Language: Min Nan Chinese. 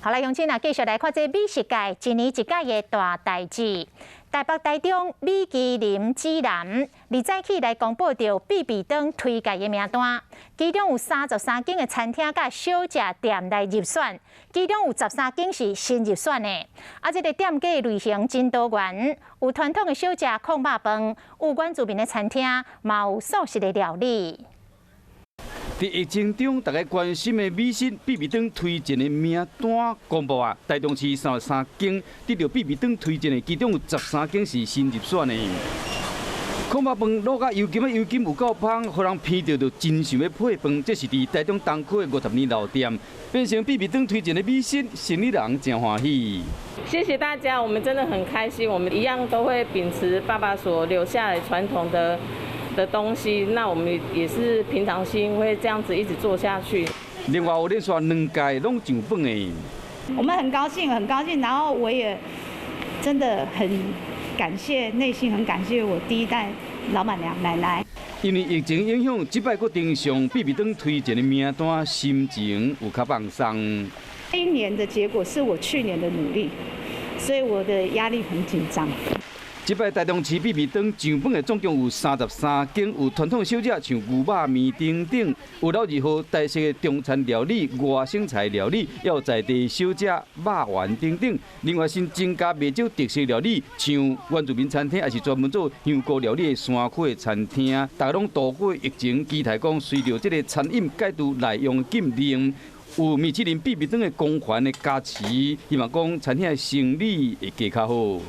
好來，鄉親啊，繼續來看這美食界一年一屆的大代誌。台北、台中米其林指南，二早起來公布著必比登推介的名單，其中有33間的餐廳佮小食店來入選，其中有13間是新入選的。啊，這个店家類型真多元，有傳統的小食炕肉飯，有原住民的餐廳，嘛有素食的料理。佇疫情中，大家關心的美食必比登推薦的名單公布啊！台中市33間得著必比登推薦的，其中有13間是新入選的。炕肉飯滷甲油甘的油甘有夠芳，予人聞著就真想欲配飯。這是佇台中東區的50年老店，變成必比登推薦的美食，生理人誠歡喜。謝謝大家，我們真的很開心。我們一樣都會秉持爸爸所留下來傳統的東西，那我們也是平常心，會這樣子一直做下去。另外有連續兩屆攏上榜的，我們很高興，很高興，然後我也真的很感謝，內心很感謝我第一代老闆娘奶奶。因為疫情影響，這擺閣登上必比登推薦的名單，心情有較放鬆。這一年的結果是我去年的努力，所以我的壓力很緊張。這擺台中市必比登上榜的總共有33間，有傳統小食像牛肉麵等等，有老字號台式的中餐料理、外省菜料理，也有在地小食肉圓等等。另外新增加袂少特色料理，像原住民餐廳，抑是專門做香菇料理的山區的餐廳。大家攏度過疫情，期待講隨著這个餐飲解除內用禁令，有米其林必比登的光環的加持，希望講餐廳的生意會加較好。